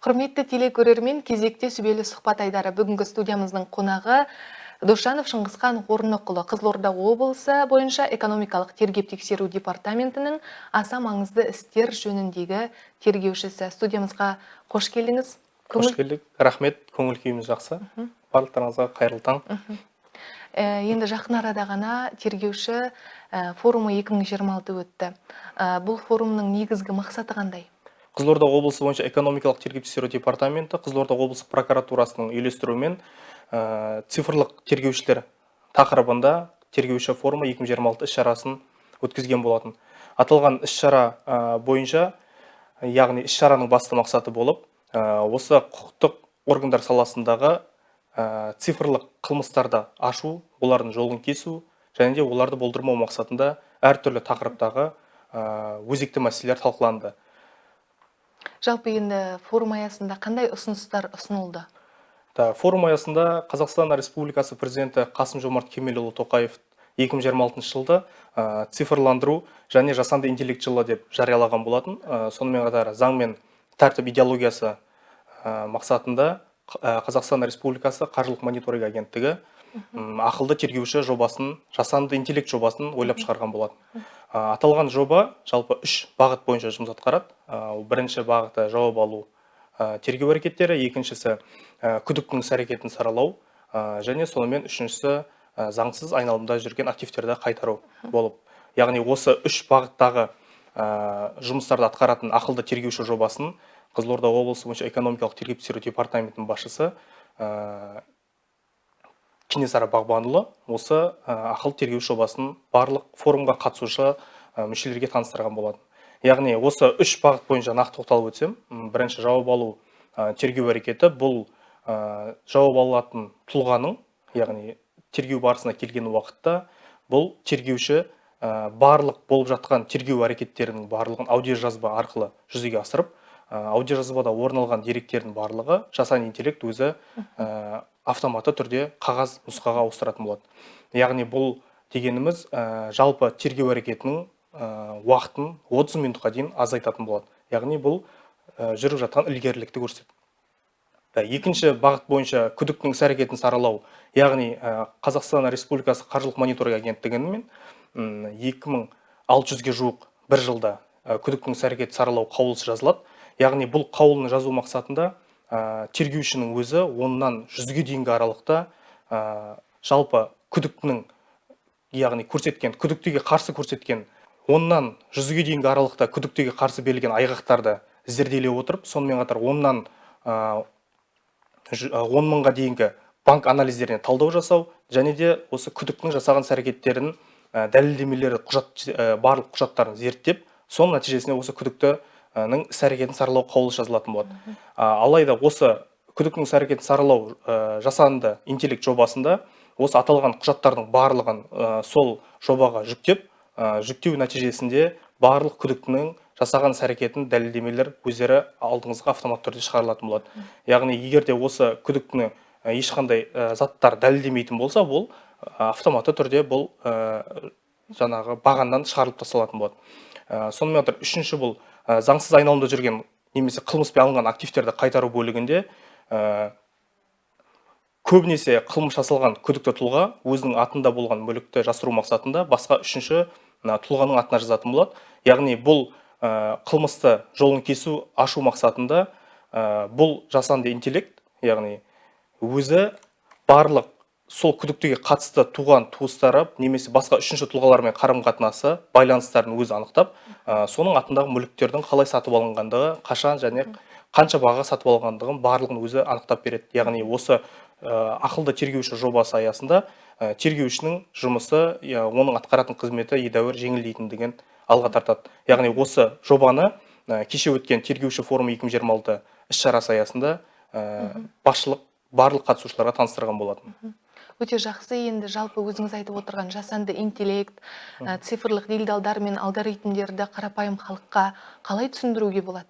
Құрметті телекөрермен, кезекте «Сүбелі сұхбат» айдары. Бүгінгі студиямыздың қонағы Досжанов Шыңғысхан Орнықұлы, Қызылорда облысы бойынша экономикалық тергеп тексеру департаментінің аса маңызды істер жөніндегі тергеушісі. Студиямызға қош келдіңіз. Қош келдік, рахмет. Көңіл күйіміз жақсы. Барлықтарыңызға қайырлы таң. Енді жақын арада ғана тергеуші форумы 2026 өтті. Бұл форумның негізгі мақсаты қандай? Қызылорда облысы бойынша экономикалық тергеп тексеру департаменті Қызылорда облыстық прокуратурасының үйлестіруімен цифрлық тергеушілер тақырыбында тергеуші форумы 2026 іс-шарасын өткізген болатын. Аталған іс-шара бойынша, яғни іс-шараның басты мақсаты болып, осы құқықтық органдар саласындағы цифрлық қылмыстарды ашу, олардың жолын кесу және де оларды болдырмау мақсатында әртүрлі тақырыптағы өзекті мәселелер талқыланды. Жалпы, енді форум аясында қандай ұсыныстар ұсынылды? Да, форум аясында Қазақстан Республикасы президенті Қасым Жомарт Кемелұлы Тоқаев 2026 жылды цифрландыру және жасанды интеллект жылы деп жариялаған болатын. Сонымен қатар заң мен тәртіп идеологиясы мақсатында Қазақстан Республикасы қаржылық мониторинг агенттігі ақылды тергеуші жобасын, жасанды интеллект жобасын ойлап шығарған болатын. Аталған жоба жалпы үш бағыт бойынша жұмыс атқарады. Ол бірінші бағыты — жауап алу тергеу әрекеттері, екіншісі — күдіктінің іс әрекетін саралау және сонымен үшіншісі — заңсыз айналымда жүрген активтерді қайтару болып, яғни осы үш бағыттағы жұмыстарды атқаратын ақылды тергеуші жобасын Қызылорда облысы бойынша экономикалық тергеп тексеру департаментінің басшысы Кенесары Бағбанұлы осы ақылды тергеуші жобасын барлық форумға қатысушы мүшелерге таныстырған болатын. Яғни осы үш бағыт бойынша нақты тоқталып өтсем, бірінші жауап алу тергеу әрекеті — бұл жауап алатын тұлғаның, яғни тергеу барысына келген уақытта бұл тергеуші барлық болып жатқан тергеу әрекеттерінің барлығын аудиожазба арқылы жүзеге асырып, аудиожазбада орын алған деректердің барлығы жасанды интеллект өзі автоматты түрде қағаз нұсқаға ауыстыратын болады. Яғни бұл дегеніміз жалпы тергеу әрекетінің уақытын 30 минутқа дейін азайтатын болады. Яғни бұл жүріп жатқан ілгерілікті көрсетеді. Да, екінші бағыт бойынша күдіктінің іс әрекетін саралау, яғни Қазақстан Республикасы қаржылық мониторинг агенттігімен 2600-ге жуық бір жылда күдіктінің іс әрекетін саралау қаулысы жазылады. Яғни бұл қаулыны жазу мақсатында тергеушінің өзі 10-нан 100-ге дейінгі аралықта жалпы күдіктінің, яғни көрсеткен, күдіктіге қарсы көрсеткен, 10-нан 100-ге дейінгі аралықта күдіктіге қарсы берілген айғақтарды зерделей отырып, сонымен қатар 10 мыңға дейінгі банк анализдеріне талдау жасау және де осы күдіктінің жасаған іс әрекеттерін дәлелдемелері, құжат, барлық құжаттарын зерттеп, соның нәтижесінде осы күдіктінің іс әрекетін саралау қаулысы жазылатын болады. Алайда осы күдіктінің іс әрекетін саралау жасанды интеллект жобасында осы аталған құжаттардың барлығын сол жобаға жүктеп, жүктеу нәтижесінде барлық күдіктінің жасаған іс әрекетін дәлелдемелер өздері алдыңызға автоматты түрде шығарылатын болады. Яғни егер де осы күдіктіні ешқандай заттар дәлелдемейтін болса, бұл автоматты түрде бұл жаңағы бағаннан шығарылып тасталатын болады. Сонымен қатар үшінші — бұл заңсыз айналымда жүрген немесе қылмыспен алынған активтерді қайтару бөлігінде көбінесе қылмыс жасалған күдікті тұлға өзінің атында болған мүлікті жасыру мақсатында басқа үшінші мына тұлғаның атына жазатын болады. Яғни бұл қылмысты жолын кесу, ашу мақсатында бұл жасанды интеллект, яғни өзі барлық сол күдіктіге қатысты туған туыстары немесе басқа үшінші тұлғалармен қарым қатынасы, байланыстарын өзі анықтап, соның атындағы мүліктердің қалай сатып алынғандығы, қашан және қанша бағаға сатып алынғандығын барлығын өзі анықтап береді. Яғни осы ақылды тергеуші жобасы аясында тергеушінің жұмысы, оның атқаратын қызметі едәуір жеңілдейтіндігін алға тартады. Яғни осы жобаны кеше өткен тергеуші форумы 2026 іс-шарасы аясында басшылық барлық қатысушыларға таныстырған болатын. Өте жақсы. Енді жалпы өзіңіз айтып отырған жасанды интеллект, цифрлық делдалдар мен алгоритмдерді қарапайым халыққа қалай түсіндіруге болады?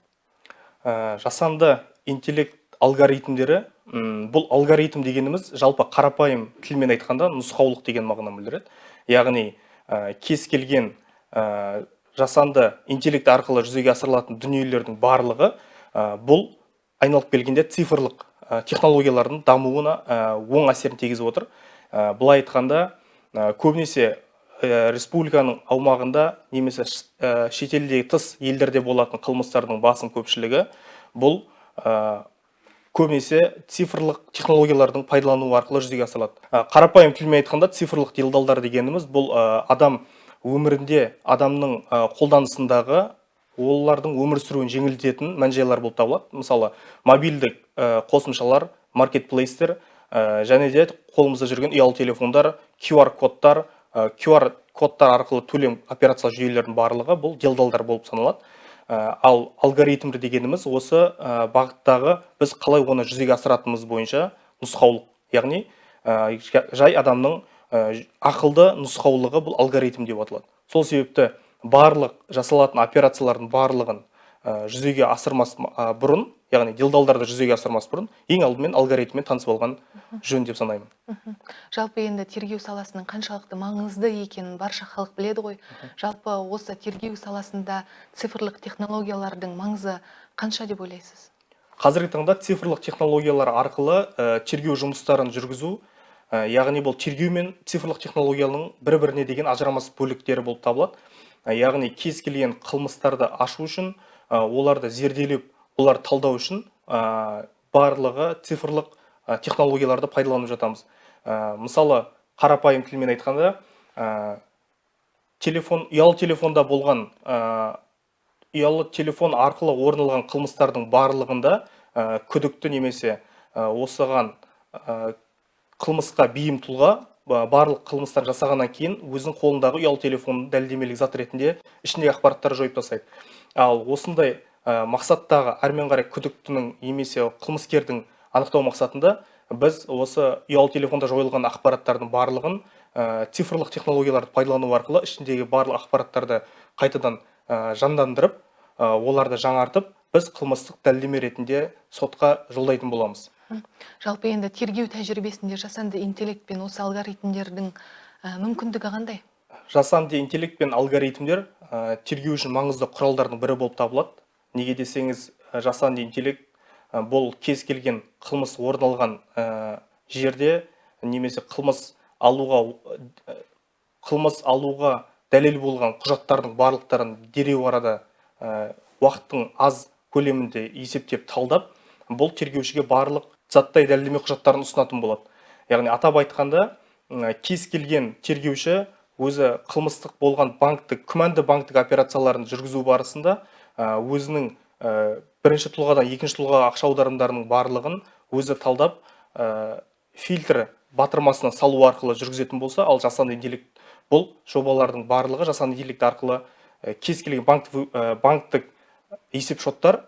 Жасанды интеллект алгоритмдері, бұл алгоритм дегеніміз жалпы қарапайым тілмен айтқанда нұсқаулық деген мағынаны білдіреді. Яғни кез келген жасанды интеллект арқылы жүзеге асырылатын дүниелердің барлығы бұл айналып келгенде цифрлық технологиялардың дамуына оң әсерін тигізіп отыр. Былай айтқанда, көбінесе республиканың аумағында немесе шетелдегі тыс елдерде болатын қылмыстардың басым көпшілігі бұл көбінесе цифрлық технологиялардың пайдалануы арқылы жүзеге асырылады. Қарапайым тілмен айтқанда, цифрлық делдалдар дегеніміз бұл адам өмірінде, адамның қолданысындағы, олардың өмір сүруін жеңілдететін мән-жайлар болып табылады. Мысалы, мобильдік қосымшалар, маркетплейстер және де қолымызда жүрген ұялы телефондар, QR кодтар, QR кодтар арқылы төлем операциялық жүйелердің барлығы бұл делдалдар болып саналады. Ал алгоритмдер дегеніміз осы бағыттағы біз қалай оны жүзеге асыратынымыз бойынша нұсқаулық, яғни жай адамның ақылды нұсқаулығы бұл алгоритм деп аталады. Сол себепті барлық жасалатын операциялардың барлығын жүзеге асырмас бұрын, яғни делдалдарды жүзеге асырмас бұрын, ең алдымен алгоритммен танысып алған жөн деп санаймын. Жалпы енді тергеу саласының қаншалықты маңызды екенін барша халық біледі ғой. Жалпы осы тергеу саласында цифрлық технологиялардың маңызы қанша деп ойлайсыз? Қазіргі таңда цифрлық технологиялар арқылы тергеу жұмыстарын жүргізу, яғни бұл тергеу мен цифрлық технологияның бір-біріне деген ажырамас бөліктері болып табылады. Яғни кез келген қылмыстарды ашу үшін, оларды зерделеп, оларды талдау үшін барлығы цифрлық технологияларды пайдаланып жатамыз. Мысалы, қарапайым тілмен айтқанда, телефон, ұялы телефонда болған, ұялы телефон арқылы орын алған қылмыстардың барлығында күдікті немесе осыған қылмысқа бейім тұлға барлық қылмыстар жасағаннан кейін өзінің қолындағы ұялы телефонын дәлелдемелік зат ретінде ішіндегі ақпараттарды жойып тастайды. Ал осындай мақсаттағы әрмен қарай күдіктінің немесе қылмыскердің анықтау мақсатында біз осы ұялы телефонда жойылған ақпараттардың барлығын цифрлық технологияларды пайдалану арқылы ішіндегі барлық ақпараттарды қайтадан жандандырып, оларды жаңартып, біз қылмыстық дәлелдеме ретінде сотқа жолдайтын боламыз. Жалпы енді тергеу тәжірибесінде жасанды интеллект пен осы алгоритмдердің мүмкіндігі қандай? Жасанды интеллект пен алгоритмдер тергеу үшін маңызды құралдардың бірі болып табылады. Неге десеңіз, жасанды интеллект бұл кез келген қылмыс орын алған жерде немесе қылмыс алуға дәлел болған құжаттардың барлықтарын дереу арада, уақыттың аз көлемінде есептеп, талдап, бұл тергеушіге барлық заттай дәлелдеме құжаттарын ұсынатын болады. Яғни атап айтқанда, кез келген тергеуші өзі қылмыстық болған банктік, күмәнді банктік операцияларын жүргізу барысында өзінің бірінші тұлғадан екінші тұлғаға ақша аударымдарының барлығын өзі талдап, фильтр батырмасына салу арқылы жүргізетін болса, ал жасанды интеллект, бұл жобалардың барлығы жасанды интеллект арқылы кез келген банктік есеп шоттар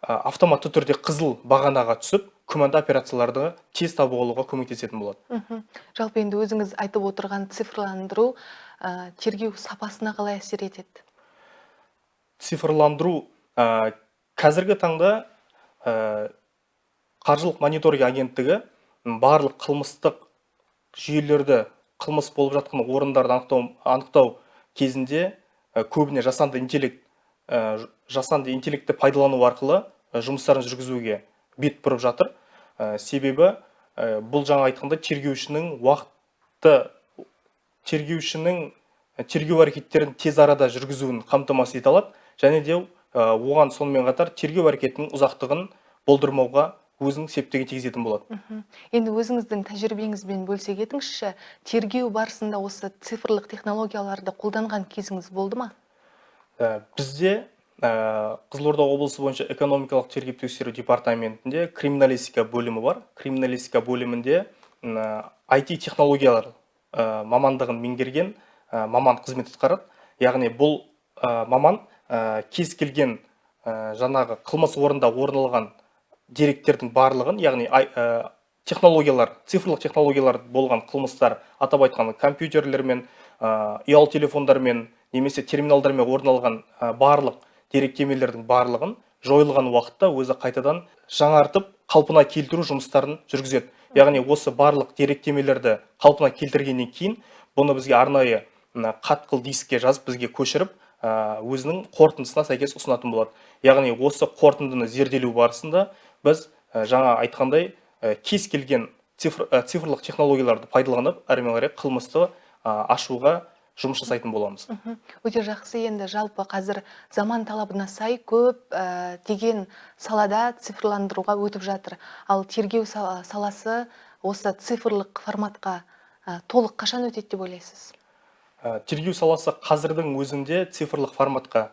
автоматты түрде қызыл бағанаға түсіп, күмәнді операцияларды тез табып алуға көмектесетін болады. Жалпы енді өзіңіз айтып отырған цифрландыру тергеу сапасына қалай әсер етеді? Цифрландыру қазіргі таңда қаржылық мониторинг агенттігі барлық қылмыстық жүйелерді, қылмыс болып жатқан орындарды анықтау кезінде көбіне жасанды интеллектті пайдалану арқылы жұмыстарын жүргізуге бет бұрып жатыр. Себебі бұл жаңа айтқандай тергеушінің уақытты, тергеушінің тергеу әрекеттерін тез арада жүргізуін қамтамасыз ете алады және де оған сонымен қатар тергеу әрекетінің ұзақтығын болдырмауға өзінің септігін тигізетін болады. Енді өзіңіздің тәжірибеңізбен бөлісе кетіңізші, тергеу барысында осы цифрлық технологияларды қолданған кезіңіз болды ма? Бізде Қызылорда облысы бойынша экономикалық тергеп тексеру департаментінде криминалистика бөлімі бар. Криминалистика бөлімінде IT технологиялар мамандығын меңгерген маман қызмет атқарады. Яғни бұл маман кез келген жаңағы қылмыс орнында орын алған деректердің барлығын, яғни технологиялар, цифрлық технологиялар болған қылмыстар, атап айтқанда компьютерлермен, ұялы телефондармен немесе терминалдармен орын алған барлық деректемелердің барлығын жойылған уақытта өзі қайтадан жаңартып, қалпына келтіру жұмыстарын жүргізеді. Яғни осы барлық деректемелерді қалпына келтіргеннен кейін бұны бізге арнайы мына қатқыл дискке жазып, бізге көшіріп, өзінің қорытындысына сәйкес ұсынатын болады. Яғни осы қорытындыны зерделеу барысында біз жаңа айтқандай кез келген цифрлық технологияларды пайдаланып, әрмен қарай қылмысты ашуға жұмыс жасайтын боламыз. Өте жақсы. Енді жалпы қазір заман талабына сай көп деген салада цифрландыруға өтіп жатыр. Ал тергеу саласы осы цифрлық форматқа толық қашан өтеді деп ойлайсыз? Тергеу саласы қазірдің өзінде цифрлық форматқа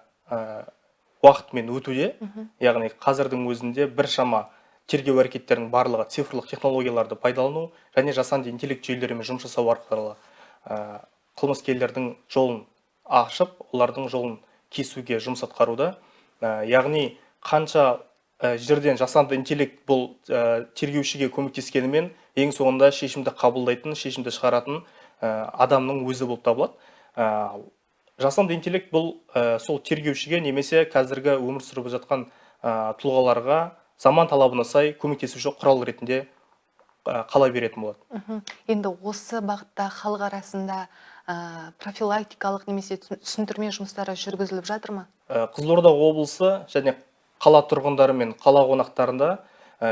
уақытымен өтуде. Яғни қазірдің өзінде біршама тергеу әрекеттерінің барлығы цифрлық технологияларды пайдалану және жасанды интеллект жүйелерімен жұмыс жасау арқылы қылмыскерлердің жолын ашып, олардың жолын кесуге жұмыс атқаруда. Яғни қанша жерден жасанды интеллект бұл тергеушіге көмектескенімен, ең соңында шешімді қабылдайтын, шешімді шығаратын адамның өзі болып табылады. Жасанды интеллект бұл сол тергеушіге немесе қазіргі өмір сүріп жатқан тұлғаларға заман талабына сай көмектесуші құрал ретінде қала беретін болады. Енді осы бағытта халық арасында профилактикалық немесе түсіндірме жұмыстары жүргізіліп жатыр ма? Қызылорда облысы және қала тұрғындары мен қала қонақтарында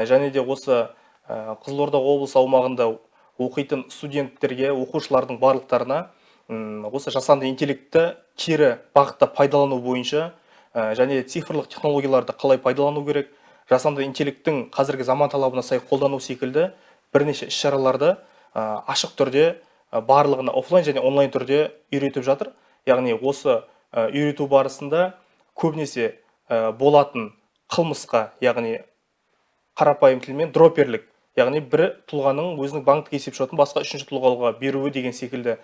және де осы Қызылорда облысы аумағында оқитын студенттерге, оқушылардың барлықтарына осы жасанды интеллектті кері бағытта пайдалану бойынша және цифрлық технологияларды қалай пайдалану керек, жасанды интеллекттің қазіргі заман талабына сай қолдану секілді бірнеше іс-шараларды ашық түрде барлығына офлайн және онлайн түрде үйретіп жатыр. Яғни осы үйрету барысында көбінесе болатын қылмысқа, яғни қарапайым тілмен дропперлік, яғни бір тұлғаның өзінің банктік есепшотын басқа үшінші тұлғаға беруі деген секілді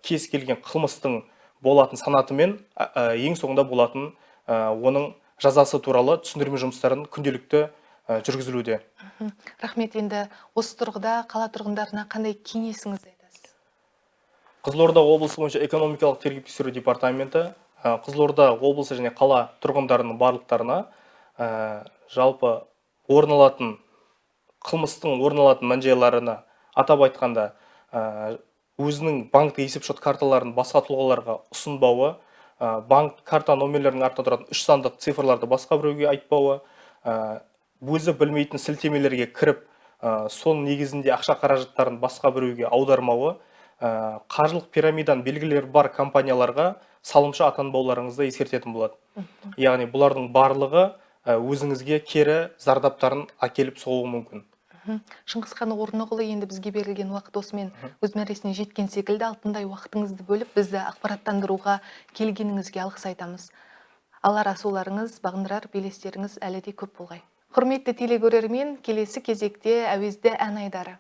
кез келген қылмыстың болатын санатымен, ең соңында болатын оның жазасы туралы түсіндірме жұмыстарын күнделікті жүргізілуде. Рахмет. Енді осы тұрғыда қала тұрғындарына қандай кеңесіңізді айтасыз? Қызылорда облысы бойынша экономикалық тергеп тексеру департаменті Қызылорда облысы және қала тұрғындарының барлықтарына жалпы орын алатын қылмыстың орын алатын мән-жайларына, атап айтқанда, өзінің банктік есепшот карталарын басқа тұлғаларға ұсынбауы, банк карта номерлерінің артында тұратын үш сандық цифрларды басқа біреуге айтпауы, өзі білмейтін сілтемелерге кіріп, соның негізінде ақша қаражаттарын басқа біреуге аудармауы, қаржылық пирамиданың белгілері бар компанияларға салымшы атанбауларыңызды ескертетін болады. Яғни бұлардың барлығы өзіңізге кері зардаптарын әкеліп соғуы мүмкін. Шыңғысхан Орнықұлы, енді бізге берілген уақыт осымен өз мәресіне жеткен секілді. Алтындай уақытыңызды бөліп, бізді ақпараттандыруға келгеніңізге алғыс айтамыз. Алар асуларыңыз, бағындырар белестеріңіз әлі де көп болғай. Құрметті телекөрермен, келесі кезекте әуезді ән айдары.